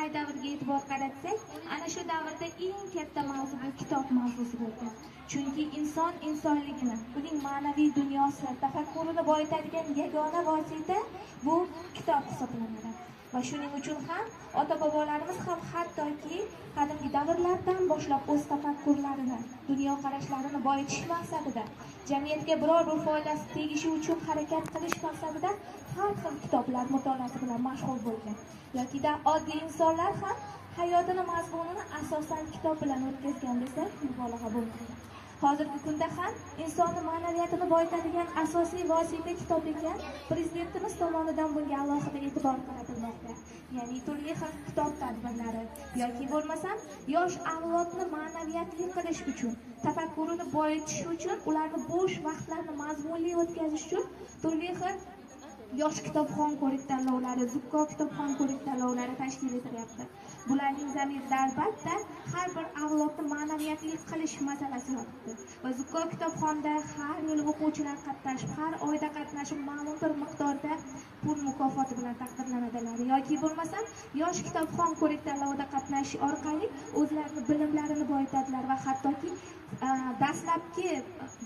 Qay davrga e'tibor qaratsak, ana shu davrda eng katta mavzu bu kitob mavzusi bo'lgan. Chunki inson insonligini, uning ma'naviy dunyosi, tafakkurini boyitadigan yagona vosita bu kitob hisoblanadi. Va shuning uchun ham ota-bobolarimiz ham hattoki qadimgi davrlardan boshlab o'z tafakkurlarini, dunyoqarashlarini boyitish maqsadida, jamiyatga biror bir foydasi tegishi uchun harakat qilish maqsadida har xil kitoblar mutolaasi bilan mashg'ul bo'lgan. Yokida oddiy insonlar ham hayotini mazmunini asosan kitob bilan o'tkazgan desak mubolag'a bo'lmaydi. Hozirgi kunda ham insonni ma'naviyatini boyitadigan asosiy vosita kitob ekan, prezidentimiz tomonidan bunga alohida e'tibor qaratilmoqda. Ya'ni turli xil kitob tadbirlari yoki bo'lmasam yosh avlodni ma'naviyatli qilish uchun, tafakkurini boyitish uchun, ularni bo'sh vaqtlarini mazmunli o'tkazish uchun turli xil yosh kitobxon ko'rik tanlovlari, zukko kitobxon ko'rik tanlovlari tashkil etilyapti. Bularning zamirida albatta har bir avlodni ma'naviyatli qilish masalasi yotibdi. Va zukko kitobxonda har yil o'quvchilar qatnashib, har oyda qatnashib ma'lum bir miqdorda pul mukofoti bilan taqdirlanadilar. Yoki bo'lmasam yosh kitobxon ko'rik tanlovida qatnashish orqali o'zlarini bilimlarini boyitadilar va hattoki dastlabki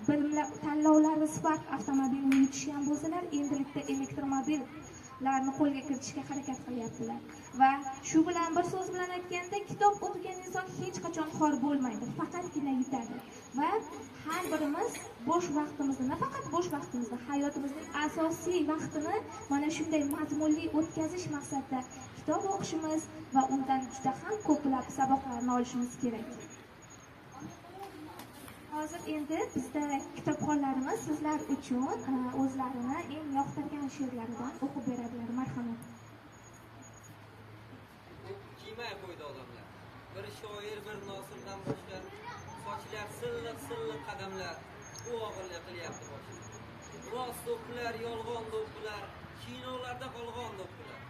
bilimlar tanlovlari Spark avtomobilini yutishgan bo'lsalar, endilikda elektromobillarni qo'lga kiritishga harakat qilyaptilar. Va shu bilan bir so'z bilan aytganda, kitob o'qigan inson hech qachon xor bo'lmaydi, faqatgina yutadi. Va har birimiz bo'sh vaqtimizni, nafaqat bo'sh vaqtimizni, hayotimizning asosiy vaqtini mana shunday mazmunli o'tkazish maqsadida kitob o'qishimiz va undan juda ham ko'plab saboqlarni olishimiz kerak. Hozir endi bizda kitobxonlarimiz sizlar uchun o'zlarini eng yoqtirgan she'rlaridan o'qib beradilar. Marhamat. Kiymay qo'ydi odamlar. Bir shoir, bir nosirdan boshqa sochlar silliq silliq qadamlar, u og'irlik qilyapti boshini. Rost do'ppilar, yolg'on do'ppilar, kinolarda qolgan do'ppilar.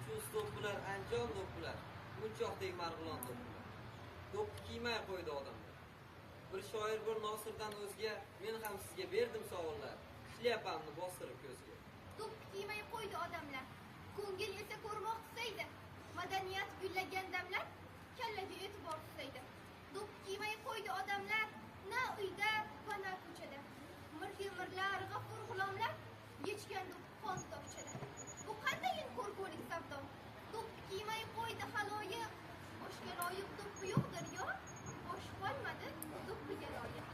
Chust do'ppilar, anjon do'ppilar, munchoqdek marg'ilon do'ppilar. Do'ppi kiymay qo'ydi odamlar. Bir shoir, bir nosirdan o'zga men ham sizga berdim savollar. Shlyapamni bostirib ko'zga. Do'ppi kiymay qo'ydi odamlar. Ko'ngil esa ko'rmoq qusaydi. Madaniyat gullagan damlar kallaga e'tibor tusaydi. Do'ppi kiymay qo'ydi odamlar, na uyda va na ko'chada. Mirtemirlar, g'afur g'ulomlar yechgan do'ppi qon tokchada. Bu qandayin ko'r-ko'rlik savdo? Do'ppi kiymay qo'ydi haloyiq, boshga loyiq do'ppi yo'qdir yo, bosh qolmadi do'ppiga loyiq.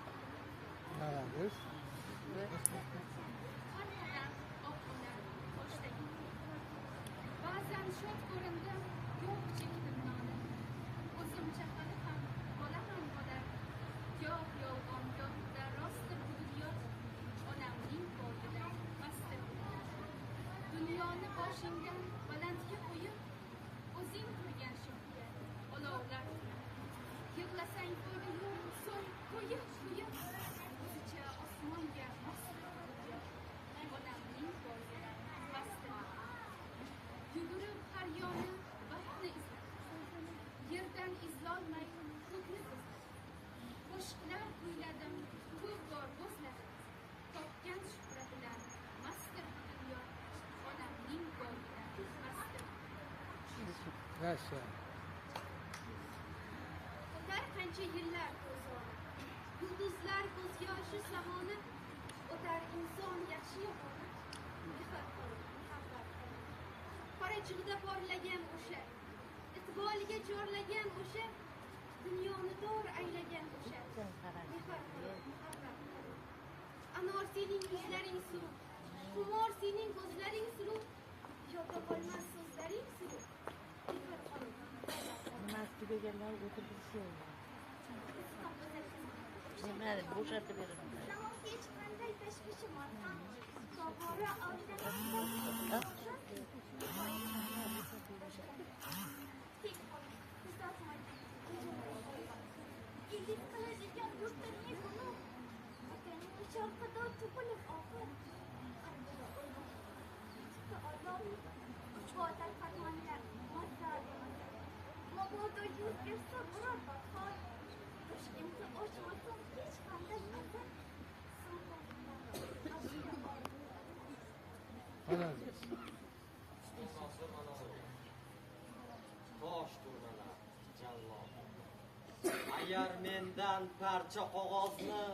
Ba'zan shod ko'rindim, yo'q chekdim noni. O'zimcha hali ham bolaman bola. Goh yolg'on, gohda rostdir bu dunyo. Onamning boyida mastdir bu dunyo. Dunyoni boshingdan balandga qo'yib, o'zing turgan shoxga olovlar turar. Yig'lasang foyda yo'q, so'ng qo'yib qo'yib, o'zicha osmonga mosdir bu dunyo. Onamning boyida mastdir bu dunyo. Yugurib har yoni baxtni izlab, yerdan izlolmay ko'kni ko'zlab, qo'shiqlar kuyladim, ko'p bor bo'zladim, topgan shuhratidan mastdir bu dunyo, onamning boyida mastdir. O'tar qancha yillar to'zoni, yulduzlar ko'z yoshi samoni, o'tar inson yaxshi yomoni, mehr qilib muhabbat qilib. Qorachig'da porlagan o'sha, iqboliga chorlagan o'sha, dunyoni tor aylagan o'sha, mehr qilib muhabbat qilib. Anor sening yuzlaring suluv, xumor sening ko'zlaring suluv, yodda qolmas so'zlaring suluv, mehr qilib muhabbat qilib. Nimasi o'tirgizsin. Nimani bo'shatib beraman. Hech qanday tashvishim orqam, tobora oilada ellik qilar ekan yurtlarning buni, otaning sharqida tug'ilib oxir uch botar farmonlar mazza demasa, mabodo yuz bersa biror badhol, Toshkentda ochmasam hech qanday asar. Tosh turnalar, jallod. Agar mendan parcha qog'ozni,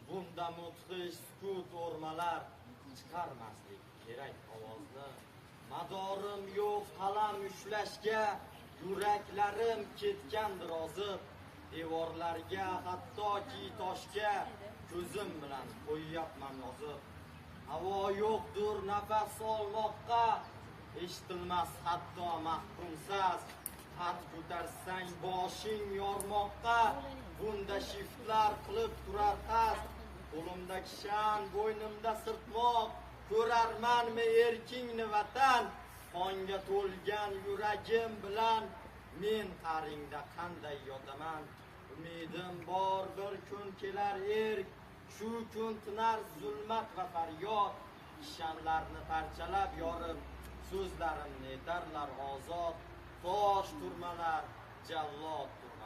bunda mudhish sukut o'rmalar, chiqarmaslik kerak ovozni. Madorim yo'q qalam ushlashga, yuraklarim ketgandir ozib, devorlarga hattoki toshga ko'zim bilan qo'yyapman yozib. Havo yo'qdir nafas olmoqqa, eshitilmas hatto mahkumsaz. Xat ko'tarsang boshing yormoqqa, bunda shiftlar qilib turar qasd. Qo'limda kishan, bo'ynimda sirtmoq, ko'rarmanmi erkingni vatan? Qonga to'lgan yuragim bilan men qaringda qanday yotaman? Umidim bor, bir kun kelar erk, shu kun tinar zulmat va faryod. Kishanlarni parchalab yorib, so'zlarimni etarlar ozod. Tosh turmalar, jallod turmalar.